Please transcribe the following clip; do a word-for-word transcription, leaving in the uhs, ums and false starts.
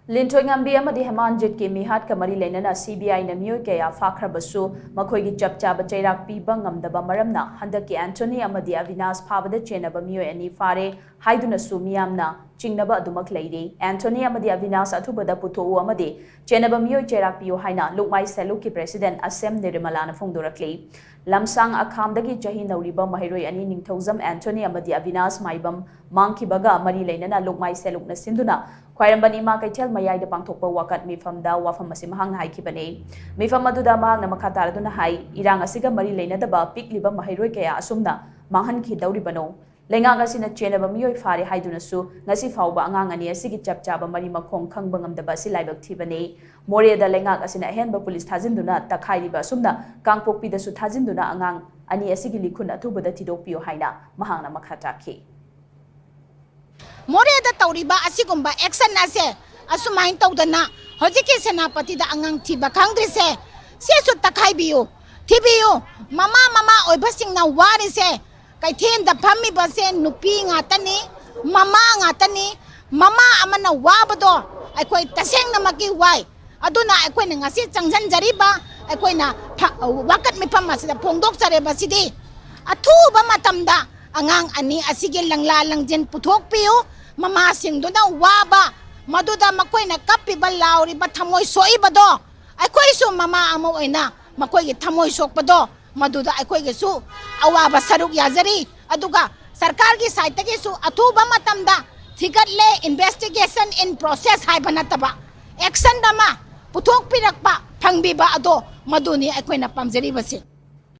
ꯂꯤꯟꯊꯣꯏꯉꯝꯕꯤ ꯑꯃꯗꯤ ꯍꯦꯃꯥꯟꯖꯤꯠꯀꯤ ꯃꯤꯍꯥꯠꯀ ꯃꯔꯤ ꯂꯩꯅꯅ ꯁꯤ ꯕꯤ ꯑꯥꯏꯅ ꯃꯤꯑꯣꯏ ꯀꯌꯥ ꯐꯥꯈ꯭ꯔꯕꯁꯨ ꯃꯈꯣꯏꯒꯤ ꯆꯞ ꯆꯥꯕ ꯆꯩꯔꯥꯛ ꯄꯤꯕ ꯉꯝꯗꯕ ꯃꯔꯝꯅ ꯍꯟꯗꯛꯀꯤ ꯑꯦꯟꯊꯣꯅꯤ ꯑꯃꯗꯤ ꯑꯕꯤꯅꯥꯁ ꯐꯥꯕꯗ ꯆꯦꯟꯅꯕ ꯃꯤꯑꯣꯏ ꯑꯅꯤ ꯐꯥꯔꯦ ꯍꯥꯏꯗꯨꯅꯁꯨ ꯃꯤꯌꯥꯝꯅ ꯆꯤꯡꯅꯕ ꯑꯗꯨꯃꯛ ꯂꯩꯔꯤ꯫ ꯑꯦꯟꯊꯣꯅꯤ ꯑꯃꯗꯤ ꯑꯕꯤꯅꯥꯁ ꯑꯊꯨꯕꯗ ꯄꯨꯊꯣꯛꯎ ꯑꯃꯗꯤ ꯆꯦꯟꯅꯕ ꯃꯤꯑꯣꯏ ꯆꯩꯔꯥꯛ ꯄꯤꯌꯨ ꯍꯥꯏꯅ ꯂꯨꯛꯃꯥꯏ ꯁꯦꯂꯨꯛꯀꯤ ꯄ꯭ꯔꯦꯁꯤꯗꯦꯟꯠ ꯑꯁꯦꯝ ꯅꯤꯔꯃꯂꯥꯅ ꯐꯣꯡꯗꯣꯔꯛꯂꯤ꯫ ꯂꯝꯁꯥꯡ ꯑꯈꯥꯝꯗꯒꯤ ꯆꯍꯤ ꯅꯧꯔꯤꯕ ꯃꯍꯩꯔꯣꯏ ꯑꯅꯤ ꯅꯤꯡꯊꯧꯖꯝ ꯑꯦꯟꯊꯣꯅꯤ ꯑꯃꯗꯤ ꯑꯕꯤꯅꯥꯁ ꯃꯥꯏꯕꯝ ꯃꯥꯡꯈꯤꯕꯒ ꯃꯔꯤ ꯂꯩꯅꯅ ꯂꯨꯛꯃꯥꯏ ꯁꯦꯂꯨꯛꯅ ꯁꯤꯟꯗꯨꯅ ꯈ꯭ꯋꯥꯏꯔꯝꯕꯟ ꯏꯃꯥ ꯀꯩꯊꯦꯜ ꯃꯌꯥꯏꯗ ꯄꯥꯡꯊꯣꯛꯄ ꯋꯥꯀꯠ ꯃꯤꯐꯝꯗ ꯋꯥꯐꯝ ꯑꯁꯤ ꯃꯍꯥꯛꯅ ꯍꯥꯏꯈꯤꯕꯅꯤ꯫ ꯃꯤꯐꯝ ꯑꯗꯨꯗ ꯃꯍꯥꯛꯅ ꯃꯈꯥ ꯇꯥꯔꯗꯨꯅ ꯍꯥꯏ, ꯏꯔꯥꯡ ꯑꯁꯤꯒ ꯃꯔꯤ ꯂꯩꯅꯗꯕ ꯄꯤꯛꯂꯤꯕ ꯃꯍꯩꯔꯣꯏ ꯀꯌꯥ ꯑꯁꯨꯝꯅ ꯃꯥꯡꯍꯟꯈꯤꯗꯧꯔꯤꯕꯅꯣ? ꯂꯩꯉꯥꯛ ꯑꯁꯤꯅ ꯆꯦꯟꯅꯕ ꯃꯤꯑꯣꯏ ꯐꯥꯔꯦ ꯍꯥꯏꯗꯨꯅꯁꯨ ꯉꯁꯤ ꯐꯥꯎꯕ ꯑꯉꯥꯡ ꯑꯅꯤ ꯑꯁꯤꯒꯤ ꯆꯞ ꯆꯥꯕ ꯃꯔꯤ ꯃꯈꯣꯡ ꯈꯪꯕ ꯉꯝꯗꯕ ꯑꯁꯤ ꯂꯥꯏꯕꯛ ꯊꯤꯕꯅꯤ꯫ ꯃꯣꯔꯦꯗ ꯂꯩꯉꯥꯛ ꯑꯁꯤꯅ ꯑꯍꯦꯟꯕ ꯄꯨꯂꯤꯁ ꯊꯥꯖꯤꯟꯗꯨꯅ ꯇꯛꯈꯥꯏꯔꯤꯕ ꯑꯁꯨꯝꯅ ꯀꯥꯡꯄꯣꯛꯄꯤꯗꯁꯨ ꯊꯥꯖꯤꯟꯗꯨꯅ ꯑꯉꯥꯡ ꯑꯅꯤ ꯑꯁꯤꯒꯤ ꯂꯤꯈꯨꯟ ꯑꯊꯨꯕꯗ ꯊꯤꯗꯣꯛꯄꯤꯌꯨ ꯍꯥꯏꯅ ꯃꯍꯥꯛꯅ ꯃꯈꯥ ꯇꯥꯈꯤ꯫ ꯃꯣꯔꯦꯗ ꯇꯧꯔꯤꯕ ꯑꯁꯤꯒꯨꯝꯕ ꯑꯦꯛꯁꯟ ꯑꯁꯦ ꯑꯁꯨꯃꯥꯏꯅ ꯇꯧꯗꯅ ꯍꯧꯖꯤꯛꯀꯤ ꯁꯦꯅꯥꯄꯇꯤꯗ ꯑꯉꯥꯡ ꯊꯤꯕ ꯈꯪꯗ꯭ꯔꯤꯁꯦ ꯁꯤꯁꯨ ꯇꯛꯈꯥꯏꯕꯤꯌꯨ, ꯊꯤꯕꯤꯌꯨ꯫ ꯃꯃꯥ ꯃꯃꯥ ꯑꯣꯏꯕꯁꯤꯡꯅ ꯋꯥꯔꯤꯁꯦ ꯀꯩꯊꯦꯜꯗ ꯐꯝꯃꯤꯕꯁꯦ ꯅꯨꯄꯤ ꯉꯥꯛꯇꯅꯤ, ꯃꯃꯥ ꯉꯥꯛꯇꯅꯤ꯫ ꯃꯃꯥ ꯑꯃꯅ ꯋꯥꯕꯗꯣ ꯑꯩꯈꯣꯏ ꯇꯁꯦꯡꯅꯃꯛꯀꯤ ꯋꯥꯏ꯫ ꯑꯗꯨꯅ ꯑꯩꯈꯣꯏꯅ ꯉꯁꯤ ꯆꯪꯁꯤꯟꯖꯔꯤꯕ ꯑꯩꯈꯣꯏꯅ ꯐ-, ꯋꯥꯀꯠ ꯃꯤꯐꯝ ꯑꯁꯤꯗ ꯐꯣꯡꯗꯣꯛꯆꯔꯤꯕꯁꯤꯗꯤ ꯑꯊꯨꯕ ꯃꯇꯝꯗ ꯑꯉꯥꯡ ꯑꯅꯤ ꯑꯁꯤꯒꯤ ꯂꯪꯂꯥ ꯂꯪꯖꯤꯟ ꯄꯨꯊꯣꯛꯄꯤꯌꯨ꯫ ꯃꯃꯥꯁꯤꯡꯗꯨꯅ ꯋꯥꯕ, ꯃꯗꯨꯗ ꯃꯈꯣꯏꯅ ꯀꯞꯄꯤꯕ, ꯂꯥꯎꯔꯤꯕ, ꯊꯃꯣꯏ ꯁꯣꯛꯏꯕꯗꯣ, ꯑꯩꯈꯣꯏꯁꯨ ꯃꯃꯥ ꯑꯃ ꯑꯣꯏꯅ ꯃꯈꯣꯏꯒꯤ ꯊꯃꯣꯏ ꯁꯣꯛꯄꯗꯣ, ꯃꯗꯨꯗ ꯑꯩꯈꯣꯏꯒꯤꯁꯨ ꯑꯋꯥꯕ ꯁꯔꯨꯛ ꯌꯥꯖꯔꯤ꯫ ꯑꯗꯨꯒ ꯁꯔꯀꯥꯔꯒꯤ ꯁꯥꯏꯠꯇꯒꯤꯁꯨ ꯑꯊꯨꯕ ꯃꯇꯝꯗ ꯊꯤꯒꯠꯂꯦ, investigation in process ꯍꯥꯏꯕ ꯅꯠꯇꯕ, ꯑꯦꯛꯁꯟ ꯑꯃ ꯄꯨꯊꯣꯛꯄꯤꯔꯛꯄ ꯐꯪꯕꯤꯕ ꯑꯗꯣ, ꯃꯗꯨꯅꯤ ꯑꯩꯈꯣꯏꯅ ꯄꯥꯝꯖꯔꯤꯕꯁꯤ꯫